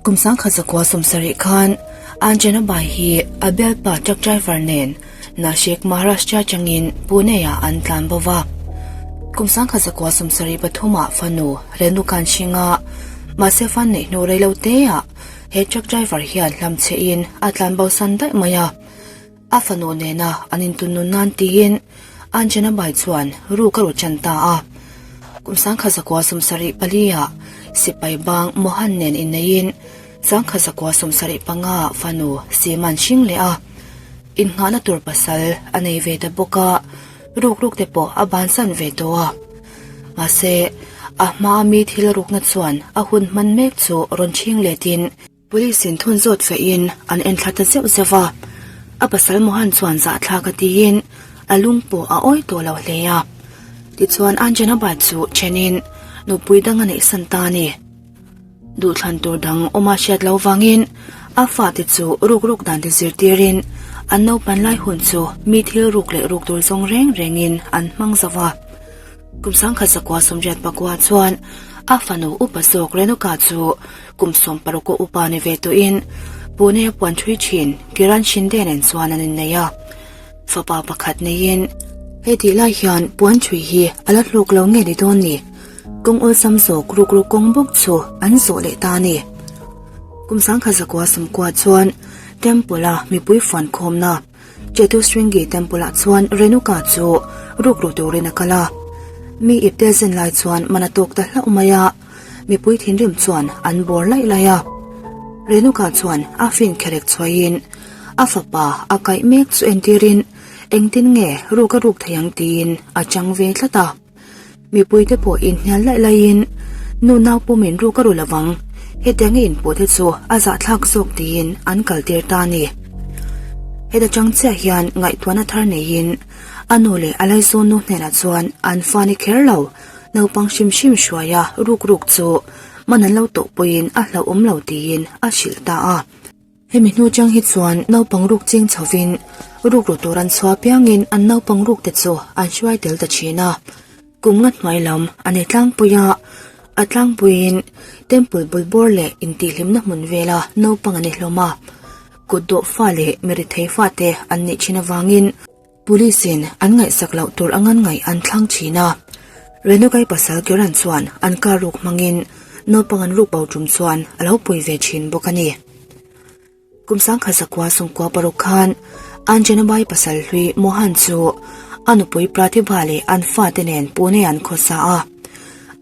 Kum 1970 khan Anjanabai hi a bialpa truck driver nen Nashik, Maharashtra atangin Pune-ah an tlan bo va. Kum 1973 ah fanu Renuka an hring a, mahse fan neih hnu rei lo teah he truck driver hian hlamchhehin a tlan bo san daih mai a. A fanu nena an intunnun nan tiin Anjanabai chuan ruk a ru chan ta a. Kum 1974 ah sipai bang Mohan nen inneihin 1975 fanu Seeman hring leh a. Innghahna tur pasal a nei ve ta bawk a, ruk ruk te pawh a bansan ve tawh a. Mahse, a hmaa mi thil rukna chuan a hun hman mek chu rawn chhing letin, Police in thun zawt fehin an en thla ta zeuh zeuh a, a pasal Mohan chuan zahthlak a tiin a lung pawh a awi tawh lo hle a. Tichuan Anjanabai chu thenin nupui dang a neihsan ta a ni. Duhthlan tur dang awma hriat lo vangin a fate chu ruk ruk dan te zirtirin an naupan lai hun chu mi thil ruk leh ruk tur zawng reng rengin an hmang zo va. Kum 1989 chuan a fanu upa zawk Renuka chu kum 16 a upa ni ve tawhin Pune a puan thui thin Kiran Shinde nen chuan an innei a. Fapa pakhat neiin hetih lai hian puan thui hi a la hlawk lo nge ni dawn ni? Kawng awlsam zawk rukru kawng bawk chu an zawh leh ta a ni. Kum 1990 chuan Temple a mipui fuankhawmna Chatusringi Temple ah chuan Renuka chu rukru turin a kal a. Mi ipte zen lai chuan man a tawk ta hlauh mai a, mipui thinrim chuan an bawr laih laih a. Renuka chuan a fin kherek chhuahin a fapa a kaih mek chu entirin engtin nge ruk a ruk thei ang tiin a chang ve tlat a. Mipuite pawh inhnial laih laihin nu nau pumin ruk a ru lovang, hetiang i inpawh te chu a zahthlak zawk tiin an kaltir ta a ni. Heta chang chiah hian ngaihtuahna thar neiin a nu leh a laizawn nu hnenah chuan an fa ni kher lo, naupang hrim hrim hruaia ruk ruk chu man an lo tawh pawhin a hlauhawm lo tiin a hrilh ta a. Hemi hnu chang hi chuan naupang ruk ching chhovin rukru tur an chhuah piangin an naupang ruk te chu an hruai tel ta thin a. Kum nga hnuai lam a ni tlangpui a, a tlangpuiin temple bul bawr leh intihhlimna hmun vela naupang a ni hlawm a. Kut dawh fa leh mirithei fate an nih thin avangin Police in an ngaihsak loh tur anga ngaih an thlang thin a. Renukai pasal Kiran chuan an car ruk hmangin naupang an ruk bo tum chuan a lo pui ve thin bawk a ni. Kum 1996 khan Anjanabai pasal hlui Mohan chu a nupui Pratibha leh an fate nen Pune an khawsa a.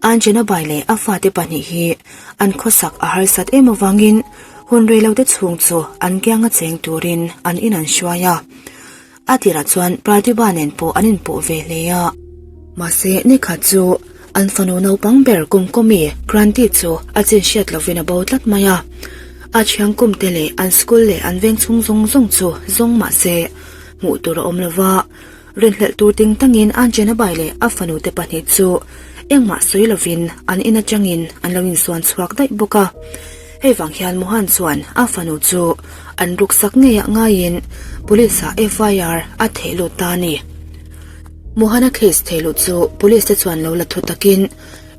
Anjanabai leh a fate pahnih hi an khawsak a harsat em avangin hun reilote chhung chu an kianga cheng turin an in an hruai a. A tirah chuan Pratibha nen pawh an inpawh ve hle a. Mahse, nikhat chu an fanu naupang ber Kumkawmi Kranti chu a chin hriat lovin a bo tlat mai a. A thiang kumte leh an school leh an veng chhung zawng zawng chu zawng mahse, hmuh tur a awm lo va. Rinhlelh tur ting tangin Anjanabai leh a fanu te pahnih chu engmah sawi lovin an in atangin an lo insuan chhuak daih bawk a. Hei vang hian Mohan chuan a fanu chu an ruksak ngeiah ngaiin Police ah FIR a theh lut ta a ni. Mohana case theh luh chu Police te chuan lo la thu takin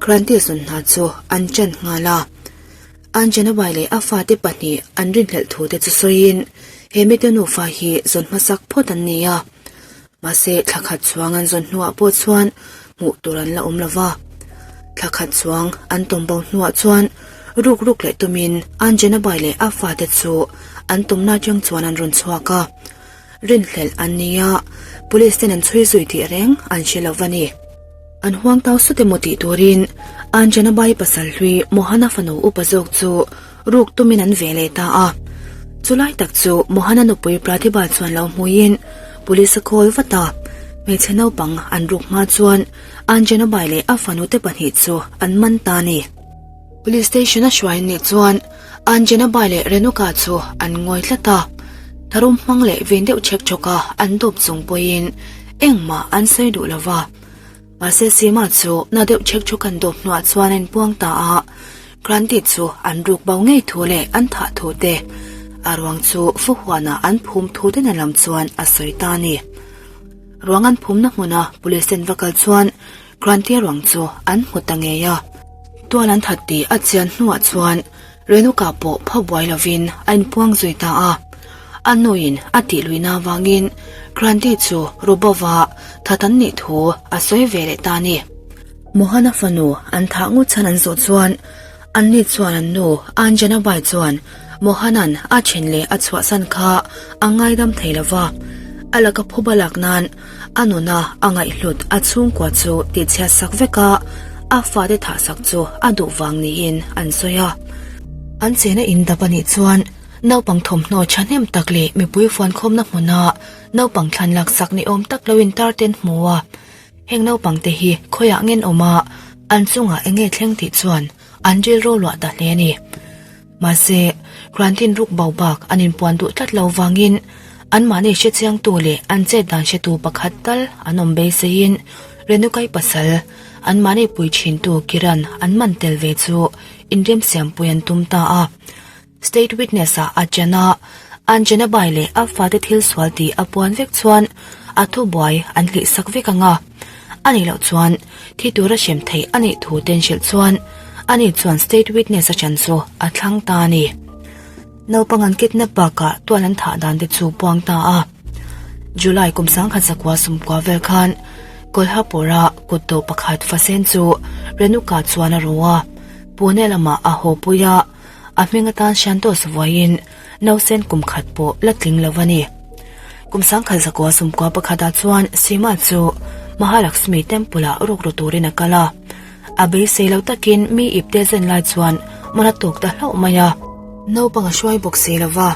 Kranti zawn hna chu an chan nghal a. Anjanabai leh a fate pahnih an rinhlelh thu te chu sawiin he mite nufa hi zawn hmasak phawt an ni a. Mahse thla khat chuang an zawn hnuah pawh chuan hmuh tur an la awm lo va. Thla khat chuang an tawm bo hnuah chuan ruk ruk leh tumin Anjanabai leh a fate chu an tumna atang chuan an rawn chhuak a. Rinhlelh an ni a, police ten an chhui zui tih reng an hre lo va ni. An huang tau sut emaw tih turin Anjanabai pasal hlui Mohana fanu upa zawk chu ruk tumin an ve leh ta a. Chulai tak chu Mohana nupui Pratibha chuan lo hmuiin police a call vat a, hmeichhe naupang an ruk hma chuan Anjanabai leh a fanu te pahnih chu an man ta a ni. Police station a hruai nih chuan Anjanabai leh Renuka chu an ngawi tlat a, tharum hmang leh vin deuh chhek chhawk a an dawp chung pawhin engmah an sawi duh lo va. Mahse Seema chu na deuh chhek chhawk an dawp hnuah chuan a inpuang ta a, Kranti chu an ruk bo ngei thu leh an thah thu te, a ruang chu Fuhuana an phum thu te na lam chuan a sawi ta a ni. Ruang an phumna hmuna police ten va kal chuan Kranti ruang chu an hmu ta ngei a. Tual an that tih a chian hnuah chuan. Renuka pawh pho buai lovin a inpuang zui ta a. A nuin a tih luihna avangin Kranti chu Rubova that an nih thu a sawi ve leh ta a ni. Mohana fanu an thah ngut chhan an zawh chuan anni chuan an nu Anjanabai chuan Mohanan a then leh a chhuahsan kha a ngaidam thei lo va, a laka phuba lak nan a nuna a ngaihhlut a chhungkua chu tihchhiat sak vek a, a fate thah sak chu a duh vang niin an sawi a. An chena in dap a nih chuan naupang thawmhnaw thahnem tak leh mipui fuankhawmna hmuna naupang thlan lak sak ni awm tak lo intar te an hmu a. Heng naupang te hi khawiah ngen awm a, an chungah eng nge thleng tih chuan an rilru luah ta hle a ni. Mahse, Krantin ruk bo bak an inpuan duh tlat lo vangin anmahni hrechiangtu leh an chet dan hretu pakhat tal an awm beiseiin Renukai pasal anmahni pui thintu Kiran an man tel ve chu inremsiampui an tum ta a. State witness-ah a chen a, Anjanabai leh a fate thil sual tih a puan vek chuan a thubuai an hlihsak vek ang a. A nih loh chuan thi tura hrem theih a nih thu ten hrilh chuan ani chuan state witness a chan chu a thlang ta a ni. Naupang an kidnap bakah tual an thah dan te chu puang ta a. July kum 1900 sumkua vel khan Kolhapur-a kutdawh pakhat Fasen chu Renuka chuan a ru a, Pune lamah a haw pui a. A hming atan Shantos vawiin nausen kum khat pawh la tling lo a ni. Kum sangkhat zakua sumkua pakhatah chuan Seema chu Mahalakshmi Temple-ah rukru turin a kal a. A beisei lo takin mi ipte zen lai chuan man a tawk ta hlauh mai a. Naupang a hruai bawk si lo va,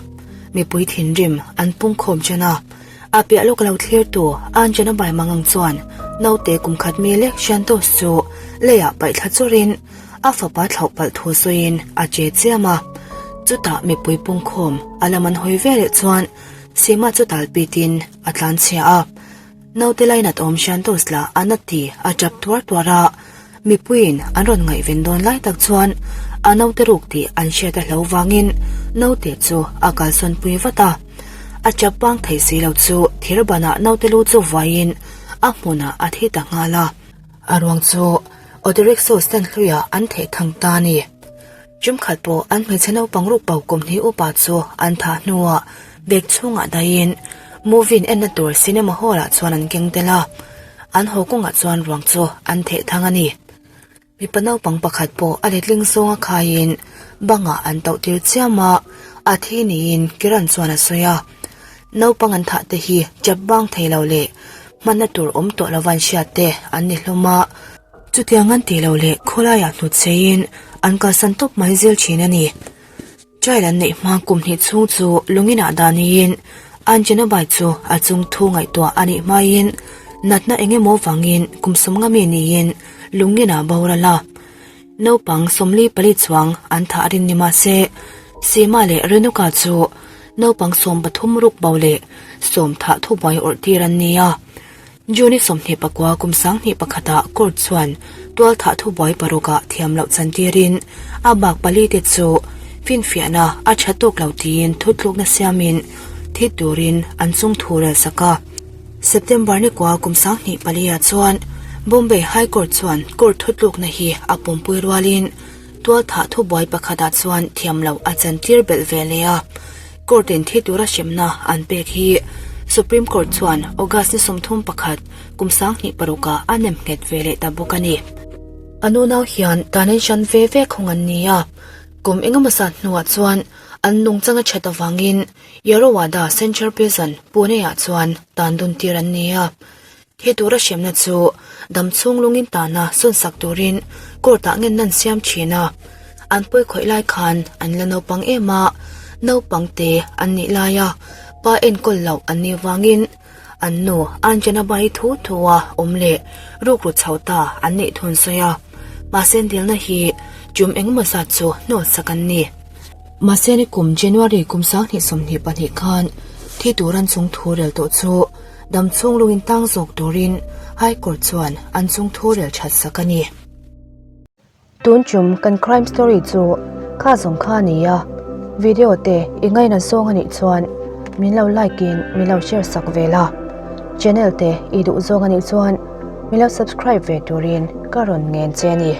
mipui thinrim an pungkhawm chen a. A piah lawk lo thlirtu Anjanabai Mangang chuan naute kum khat mi lek Shantos chu leiah paih thla chawrin A fapa thlauh palh thu sawiin a che chiam a, chutah mipui pungkhawm a lam an hawi veleh chuan Sima chu tal pitin a tlan chhia a. Naute lainat awm Shantos lah a na ti a tap tuar tuar a, mipuiin an rawn ngaihven dawn lai tak chuan a naute ruk tih an hriat a hlo vangin naute chu a kalsawn pui vat a. A tap bang thei si lo chu thir banah naute lu chu vuaiin a hmunah a thi ta nghal a. A ruang chu Auto rickshaw stand hluiah an theh thang ta a ni. Tumkhat pawh an hmeichhe naupang ruk bo kum hnih upa chu an thah hnuah bag chhungah daihin movie in enna tur cinema hall ah chuan an keng tel a, an haw kawngah chuan ruang chu an theh thang a ni. Mipa naupang pakhat pawh a letling zawnga khaiin bangah an tauh tir chiam a, a thi niin Kiran chuan a sawi a. Naupang an thah te hi chap bang thei lo leh hmanna tur awm tawh lo van hriat te an ni hlawm a. Chutiang an tih loh leh khawlaiah hnut cheiin an kalsan tawp mai zel thin a ni. Trial an neih hma kum hnih chhung chu lungin ah dah niin Anjanabai chu a chung thu ngaihtuah a nih hmaiin natna eng emaw vangin kum sawmnga mi niin lungin ah boral a. Naupang 44 chuang an thah rin ni mah se Seema leh Renuka chu naupang 13 ruk bo leh sawm thah thubuai awrh tir an ni a. June 29 kum 2001 ah court chuan tual thah thubuai parukah thiam loh chantirin a bak pali te chu finfiahna a tha tawk lo tiin thutlukna siamin thi turin an chung thu rel sak a. September ni kua kum 2004 ah chuan Bombay High Court chuan court thutlukna hi a pumpui rualin tual thah thubuai pakhatah chuan thiam loh a chantir belh ve leh a. Court in thi tura hremna an pek hi Supreme Court chuan August ni 31 kum 2006 ah a nem nghet ve leh ta bawk a ni. A nunau hian tan in hran ve ve khawng an ni a, kum engemaw zat hnuah chuan an nungchang a that avangin Yerawada Central Prison, Pune ah chuan tan dun tir an ni a. Thi tura hremna chu dam chhung lungin tana sawnsak turin court ah ngen nan siam thin a. An pawi khawih lai khan an la naupang em a, naupang te an nih laia pa enkawl loh an nih vangin an nu Anjanabai thu thu a awm leh rukru chho ta an nih thun sawi a. Mahse dilna hi tum engemaw zat chu hnawlsak an ni. Mahse ni kum January kum 2022 khan thi tur an chung thu rel tawh chu Dam chhung lungin tang zawk turin High Court chuan an chung thu rel that sak a ni. Tun tum kan crime story chu kha zawng kha a ni a, video te i ngaina zawng a nih chuan min lo like in min lo share sak ve la, channel te i duh zawng a nih chuan min lo subscribe ve turin ka rawn ngen che a ni.